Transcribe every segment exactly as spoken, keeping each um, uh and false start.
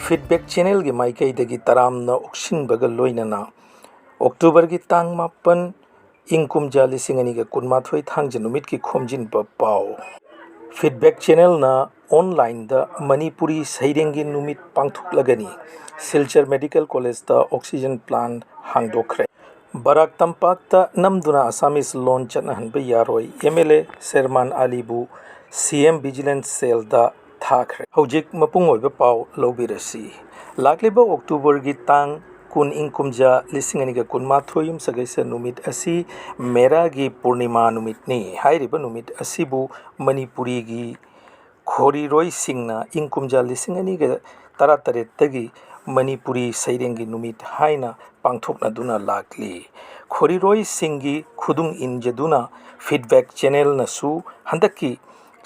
Feedback Channelꯒꯤ ꯃꯥꯏꯀꯩꯗꯒꯤ ꯇꯔꯥꯝꯅ ꯑꯣꯛꯁꯤꯟꯕꯒ ꯂꯣꯏꯅꯅ Octoberꯒꯤ ꯇꯥꯡ ꯃꯥꯄꯟ, ꯏꯪ ꯀꯨꯝꯖꯥ ꯂꯤꯁꯤꯡ ꯑꯅꯤꯒ ꯀꯨꯟꯃꯥꯊꯣꯏ, ꯊꯥꯡꯖ ꯅꯨꯃꯤꯠꯀꯤ ꯈꯣꯝꯖꯤꯟꯕ ꯄꯥꯎ꯫ Feedback Channelꯅ onlineꯗ ꯃꯅꯤꯄꯨꯔꯤ ꯁꯩꯔꯦꯡꯒꯤ ꯅꯨꯃꯤꯠ ꯄꯥꯡꯊꯣꯛꯂꯒꯅꯤ꯫ Silchar Medical Collegeꯇ oxygen plant ꯍꯥꯡꯗꯣꯛꯈ꯭ꯔꯦ꯫ ꯕꯔꯥꯛ ꯇꯝꯄꯥꯛꯇ ꯅꯝꯗꯨꯅ Assamese ꯂꯣꯟ ꯆꯠꯅꯍꯟꯕ ꯌꯥꯔꯣꯏ꯫ MLA ꯁꯦꯔꯃꯥꯟ ꯑꯂꯤꯕꯨ CM Vigilance Cellꯗ ꯊꯥꯈ꯭ꯔꯦ꯫ ꯍꯧꯖꯤꯛ ꯃꯄꯨꯡ ꯑꯣꯏꯕ ꯄꯥꯎ ꯂꯧꯕꯤꯔꯁꯤ꯫ ꯂꯥꯛꯂꯤꯕ Octoberꯒꯤ ꯇꯥꯡ ꯀꯨꯟ, ꯏꯪ ꯀꯨꯝꯖꯥ ꯂꯤꯁꯤꯡ ꯑꯅꯤꯒ ꯀꯨꯟꯃꯥꯊꯣꯏ, ꯌꯨꯝꯁꯀꯩꯁ ꯅꯨꯃꯤꯠ ꯑꯁꯤ ꯃꯦꯔꯥꯒꯤ ꯄꯨꯔꯅꯤꯃꯥ ꯅꯨꯃꯤꯠꯅꯤ꯫ ꯍꯥꯏꯔꯤꯕ ꯅꯨꯃꯤꯠ ꯑꯁꯤꯕꯨ ꯃꯅꯤꯄꯨꯔꯤꯒꯤ ꯈꯣꯔꯤꯔꯣꯏꯁꯤꯡꯅ ꯏꯪ ꯀꯨꯝꯖꯥ ꯂꯤꯁꯤꯡ ꯑꯅꯤꯒ ꯇꯔꯥꯇꯔꯦꯠꯇꯒꯤ ꯃꯅꯤꯄꯨꯔꯤ ꯁꯩꯔꯦꯡꯒꯤ ꯅꯨꯃꯤꯠ ꯍꯥꯏꯅ ꯄꯥꯡꯊꯣꯛꯅꯗꯨꯅ ꯂꯥꯛꯂꯤ꯫ ꯈꯣꯔꯤꯔꯣꯏꯁꯤꯡꯒꯤ ꯈꯨꯗꯨꯡ ꯏꯟꯖꯗꯨꯅ Feedback Channelꯅꯁꯨ ꯍꯟꯗꯛꯀꯤ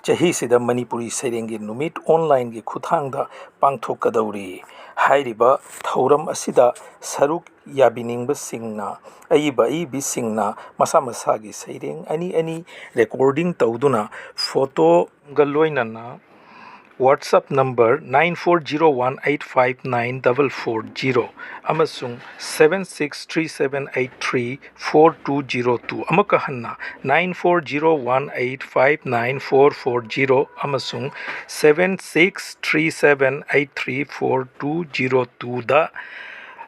ꯆꯍꯤꯁꯤꯗ ꯃꯅꯤꯄꯨꯔꯤ ꯁꯩꯔꯦꯡꯒꯤ ꯅꯨꯃꯤꯠ onlineꯒꯤ ꯈꯨꯠꯊꯥꯡꯗ ꯄꯥꯡꯊꯣꯛꯀꯗꯧꯔꯤ꯫ ꯍꯥꯏꯔꯤꯕ ꯊꯧꯔꯝ ꯑꯁꯤꯗ ꯁꯔꯨꯛ ꯌꯥꯕꯤꯅꯤꯡꯕꯁꯤꯡꯅ, ꯑꯏꯕ ꯑꯏꯕꯤꯁꯤꯡꯅ ꯃꯁꯥ ꯃꯁꯥꯒꯤ ꯁꯩꯔꯦꯡ ꯑꯅꯤ ꯑꯅꯤ recording ꯇꯧꯗꯨꯅ photoꯒ ꯂꯣꯏꯅꯅ WhatsApp number nine four zero one eight five nine double four zero ꯑꯃꯁꯨꯡ seven six three seven eight three four two zero two, ꯑꯃꯨꯛꯀ ꯍꯟꯅ nine four zero one eight five nine four four zero ꯑꯃꯁꯨꯡ seven six three seven eight three four two zero twoꯗ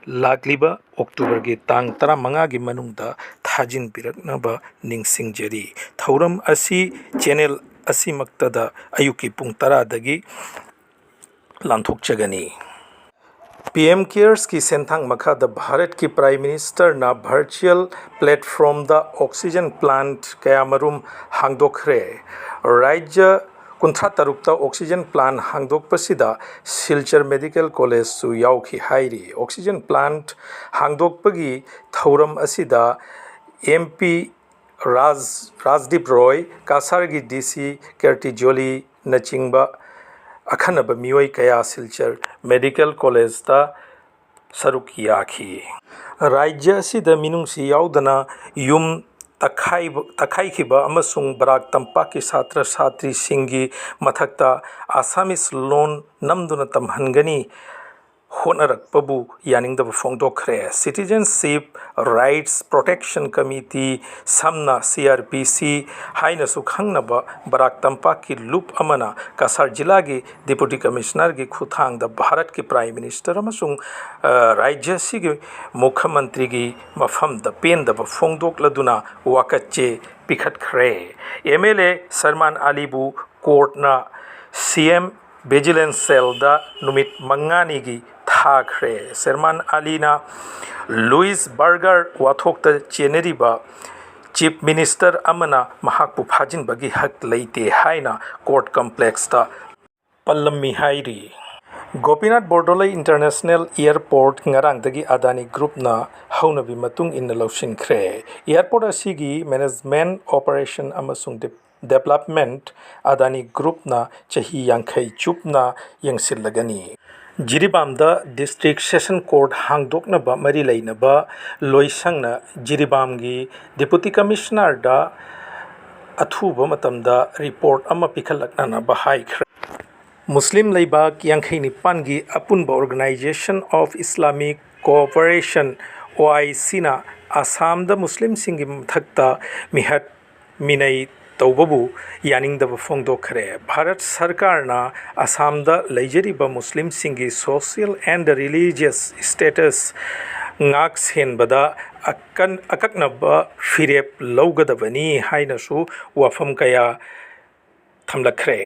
ꯂꯥꯛꯂꯤꯕ Octoberꯒꯤ ꯇꯥꯡ ꯇꯔꯥꯃꯉꯥꯒꯤ ꯃꯅꯨꯡꯗ ꯊꯥꯖꯤꯟꯕꯤꯔꯛꯅꯕ ꯅꯤꯡꯁꯤꯡꯖꯔꯤ꯫ ꯊꯧꯔꯝ ꯑꯁꯤ channel ꯑꯁꯤꯃꯛꯇꯗ ꯑꯌꯨꯛꯀꯤ ꯄꯨꯡ ꯇꯔꯥꯗꯒꯤ ꯂꯥꯟꯊꯣꯛꯆꯒꯅꯤ꯫ PM CARESꯀꯤ ꯁꯦꯟꯊꯥꯡ ꯃꯈꯥꯗ ꯚꯥꯔꯠꯀꯤ Prime Ministerꯅ virtual platformꯗ oxygen plant ꯀꯌꯥꯃꯔꯨꯝ ꯍꯥꯡꯗꯣꯛꯈ꯭ꯔꯦ꯫ ꯔꯥꯖ꯭ꯌ ꯀꯨꯟꯊ꯭ꯔꯥ ꯇꯔꯨꯛꯇ oxygen plant ꯍꯥꯡꯗꯣꯛꯄꯁꯤꯗ ꯁꯤꯜꯆꯔ Medical Collegeꯁꯨ ꯌꯥꯎꯈꯤ ꯍꯥꯏꯔꯤ꯫ Oxygen plant ꯍꯥꯡꯗꯣꯛꯄꯒꯤ ꯊꯧꯔꯝ ꯑꯁꯤꯗ MP ꯔꯥꯖ, ꯔꯥꯖꯗꯤꯞ ꯔꯣꯏ, ꯀꯁꯥꯔꯒꯤ DC ꯀꯤꯔꯇꯤ ꯖꯣꯂꯤꯅꯆꯤꯡꯕ ꯑꯈꯟꯅꯕ ꯃꯤꯑꯣꯏ ꯀꯌꯥ ꯁꯤꯜꯆꯔ Medical Collegeꯇ ꯁꯔꯨꯛ ꯌꯥꯈꯤ꯫ ꯔꯥꯖ꯭ꯌ ꯑꯁꯤꯗ ꯃꯤꯅꯨꯡꯁꯤ ꯌꯥꯎꯗꯅ ꯌꯨꯝ ꯇꯛꯈꯥꯏꯕ, ꯇꯛꯈꯥꯏꯈꯤꯕ ꯑꯃꯁꯨꯡ ꯕꯔꯥꯛ ꯇꯝꯄꯥꯛꯀꯤ ꯁꯥꯇ꯭ꯔ ꯁꯥꯇ꯭ꯔꯤꯁꯤꯡꯒꯤ ꯃꯊꯛꯇ Assamese ꯂꯣꯟ ꯅꯝꯗꯨꯅ ꯇꯝꯍꯟꯒꯅꯤ ꯍꯣꯠꯅꯔꯛꯄꯕꯨ ꯌꯥꯅꯤꯡꯗꯕ ꯐꯣꯡꯗꯣꯛꯈ꯭ꯔꯦ꯫ Citizenship Rights Protection Committee, ꯁꯝꯅ C R P C ꯍꯥꯏꯅꯁꯨ ꯈꯪꯅꯕ ꯕꯔꯥꯛ ꯇꯝꯄꯥꯛꯀꯤ ꯂꯨꯞ ꯑꯃꯅ ꯀꯁꯥꯔ ꯖꯤꯂꯥꯒꯤ Deputy Commissionerꯒꯤ ꯈꯨꯠꯊꯥꯡꯗ ꯚꯥꯔꯠꯀꯤ Prime Minister ꯑꯃꯁꯨꯡ, ꯑ, ꯔꯥꯖ꯭ꯌ ꯑꯁꯤꯒꯤ ꯃꯨꯈ꯭ꯌ ꯃꯟꯇ꯭ꯔꯤꯒꯤ ꯃꯐꯝꯗ ꯄꯦꯟꯗꯕ ꯐꯣꯡꯗꯣꯛꯂꯗꯨꯅ ꯋꯥꯀꯠꯆꯦ ꯄꯤꯈꯠꯈ꯭ꯔꯦ꯫ M L A Salman ꯑꯂꯤꯕꯨ ꯀꯣꯔꯠꯅ C M Vigilance Cellꯗ ꯅꯨꯃꯤꯠ ꯃꯉꯥꯅꯤꯒꯤ ꯊꯥꯈ꯭ꯔꯦ꯫ ꯁꯜꯃꯥꯟ ꯑꯂꯤꯅ ꯂꯨꯏꯁ ꯕꯔꯒꯔ ꯋꯥꯊꯣꯛꯇ ꯆꯦꯟꯅꯔꯤꯕ Chief Minister ꯑꯃꯅ ꯃꯍꯥꯛꯄꯨ ꯐꯥꯖꯤꯟꯕꯒꯤ ꯍꯛ ꯂꯩꯇꯦ ꯍꯥꯏꯅ court complexꯇ ꯄꯜꯂꯝꯃꯤ ꯍꯥꯏꯔꯤ꯫ ꯒꯣꯄꯤꯅꯥꯊ ꯕꯣꯔꯗꯣꯂꯩ International Airport ꯉꯔꯥꯡꯗꯒꯤ ꯑꯗꯥꯅꯤ Groupꯅ ꯍꯧꯅꯕꯤ ꯃꯇꯨꯡ ꯏꯟꯅ ꯂꯧꯁꯤꯟꯈ꯭ꯔꯦ꯫ Airport ꯑꯁꯤꯒꯤ management, operation ꯑꯃꯁꯨꯡ de-, development ꯑꯗꯥꯅꯤ Groupꯅ ꯆꯍꯤ ꯌꯥꯡꯈꯩ ꯆꯨꯞꯅ ꯌꯦꯡꯁꯤꯜꯂꯒꯅꯤ꯫ ꯖꯤꯔꯤꯕꯥꯝꯗ District Session Court ꯍꯥꯡꯗꯣꯛꯅꯕ ꯃꯔꯤ ꯂꯩꯅꯕ ꯂꯣꯏꯁꯪꯅ ꯖꯤꯔꯤꯕꯥꯝꯒꯤ Deputy Commissionerꯗ ꯑꯊꯨꯕ ꯃꯇꯝꯗ report ꯑꯃ ꯄꯤꯈꯠꯂꯛꯅꯅꯕ ꯍꯥꯏꯈ꯭ꯔꯦ꯫ ꯃꯨꯁꯂꯤꯝ ꯂꯩꯕꯥꯛ ꯌꯥꯡꯈꯩ ꯅꯤꯄꯥꯟꯒꯤ ꯑꯄꯨꯟꯕ Organisation of Islamic Cooperation, O I Cꯅ ꯑꯁꯥꯝꯗ ꯃꯨꯁꯂꯤꯝꯁꯤꯡꯒꯤ ꯃꯊꯛꯇ ꯃꯤꯍꯠ ꯃꯤꯅꯩ ꯇꯧꯕꯕꯨ ꯌꯥꯅꯤꯡꯗꯕ ꯐꯣꯡꯗꯣꯛꯈ꯭ꯔꯦ꯫ ꯚꯥꯔꯠ ꯁꯔꯀꯥꯔꯅ ꯑꯁꯥꯝꯗ ꯂꯩꯖꯔꯤꯕ ꯃꯨꯁꯂꯤꯝꯁꯤꯡꯒꯤ social and religious status ꯉꯥꯛ ꯁꯦꯟꯕꯗ ꯑꯀꯟ-, ꯑꯀꯛꯅꯕ ꯐꯤꯔꯦꯞ ꯂꯧꯒꯗꯕꯅꯤ ꯍꯥꯏꯅꯁꯨ ꯋꯥꯐꯝ ꯀꯌꯥ ꯊꯝꯂꯛꯈ꯭ꯔꯦ꯫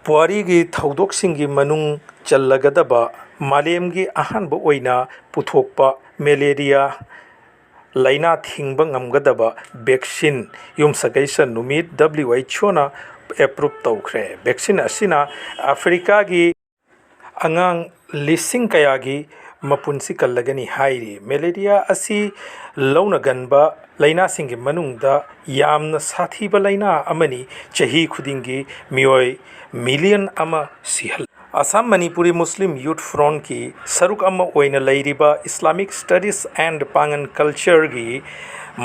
ꯄꯨꯋꯥꯔꯤꯒꯤ ꯊꯧꯗꯣꯛꯁꯤꯡꯒꯤ ꯃꯅꯨꯡ ꯆꯜꯂꯒꯗꯕ ꯃꯥꯂꯦꯝꯒꯤ ꯑꯍꯥꯟꯕ ꯑꯣꯏꯅ ꯄꯨꯊꯣꯛꯄ ꯃꯦꯂꯦꯔꯤꯌꯥ ꯂꯥꯏꯅꯥ ꯊꯤꯡꯕ ꯉꯝꯒꯗꯕ vaccine ꯌꯨꯝꯁꯀꯩꯁ ꯅꯨꯃꯤꯠ W H Oꯅ approve ꯇꯧꯈ꯭ꯔꯦ꯫ Vaccine ꯑꯁꯤꯅ ꯑꯐ꯭ꯔꯤꯀꯥꯒꯤ ꯑꯉꯥꯡ ꯂꯤꯁꯤꯡ ꯀꯌꯥꯒꯤ ꯃꯄꯨꯟꯁꯤ ꯀꯜꯂꯒꯅꯤ ꯍꯥꯏꯔꯤ꯫ ꯃꯦꯂꯦꯔꯤꯌꯥ ꯑꯁꯤ ꯂꯧꯅꯒꯟꯕ ꯂꯥꯏꯅꯥꯁꯤꯡꯒꯤ ꯃꯅꯨꯡꯗ ꯌꯥꯝꯅ ꯁꯥꯊꯤꯕ ꯂꯥꯏꯅꯥ ꯑꯃꯅꯤ, ꯆꯍꯤ ꯈꯨꯗꯤꯡꯒꯤ ꯃꯤꯑꯣꯏ million ꯑꯃ ꯁꯤꯍꯜꯂꯤ꯫ ꯑꯁꯥꯝ ꯃꯅꯤꯄꯨꯔꯤ ꯃꯨꯁꯂꯤꯝ Youth Frontꯀꯤ ꯁꯔꯨꯛ ꯑꯃ ꯑꯣꯏꯅ ꯂꯩꯔꯤꯕ Islamic Studies and ꯄꯥꯉꯟ Cultureꯒꯤ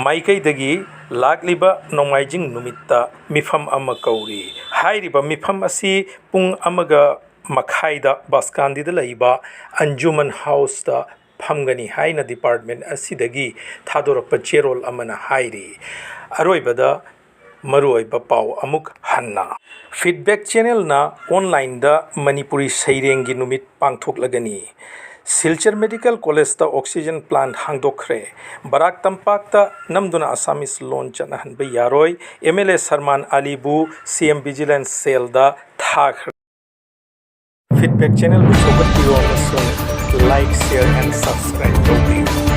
ꯃꯥꯏꯀꯩꯗꯒꯤ ꯂꯥꯛꯂꯤꯕ ꯅꯣꯡꯃꯥꯏꯖꯤꯡ ꯅꯨꯃꯤꯠꯇ ꯃꯤꯐꯝ ꯑꯃ ꯀꯧꯔꯤ꯫ ꯍꯥꯏꯔꯤꯕ ꯃꯤꯐꯝ ꯑꯁꯤ ꯄꯨꯡ ꯑꯃꯒ ꯃꯈꯥꯏꯗ ꯕꯁꯀꯥꯟꯗꯤꯗ ꯂꯩꯕ ꯑꯟꯖꯨꯃꯟ ꯍꯥꯎꯁꯇ ꯐꯝꯒꯅꯤ ꯍꯥꯏꯅ ꯗꯤꯄꯥꯔꯠꯃꯦꯟ ꯑꯁꯤꯗꯒꯤ ꯊꯥꯗꯣꯔꯛꯄ ꯆꯦꯔꯣꯜ ꯑꯃꯅ ꯍꯥꯏꯔꯤ꯫ ꯑꯔꯣꯏꯕꯗ ꯃꯔꯨꯑꯣꯏꯕ ꯄꯥꯎ ꯑꯃꯨꯛ ꯍꯟꯅ꯫ ꯐꯤꯗꯕꯦꯛ ꯆꯦꯅꯦꯜꯅ ꯑꯣꯟꯂꯥꯏꯟꯗ ꯃꯅꯤꯄꯨꯔꯤ ꯁꯩꯔꯦꯡꯒꯤ ꯅꯨꯃꯤꯠ ꯄꯥꯡꯊꯣꯛꯂꯒꯅꯤ꯫ ꯁꯤꯜꯆꯔ ꯃꯦꯗꯤꯀꯦꯜ ꯀꯣꯂꯦꯖꯇ ꯑꯣꯛꯁꯤꯖꯟ ꯄ꯭ꯂꯥꯟꯠ ꯍꯥꯡꯗꯣꯛꯈ꯭ꯔꯦ꯫ ꯕꯔꯥꯛ ꯇꯝꯄꯥꯛꯇ ꯅꯝꯗꯨꯅ ꯑꯁꯥꯃꯤꯁ ꯂꯣꯟ ꯆꯠꯅꯍꯟꯕ ꯌꯥꯔꯣꯏ꯫ ꯑꯦꯝ ꯑꯦꯜ ꯑꯦ ꯁꯔꯃꯥꯟ ꯑꯂꯤꯕꯨ ꯁꯤ ꯑꯦꯝ ꯚꯤꯖꯤꯂꯦꯟꯁ ꯁꯦꯜꯗ ꯊꯥꯈ꯭ꯔꯦ꯫ ꯐꯤꯗꯕꯦꯛ ꯆꯦꯅꯦꯜꯕꯨ ꯁꯧꯒꯠꯄꯤꯌꯨ ꯑꯃꯁꯨꯡ like, share and subscribe ꯇꯧꯕꯤꯌꯨ꯫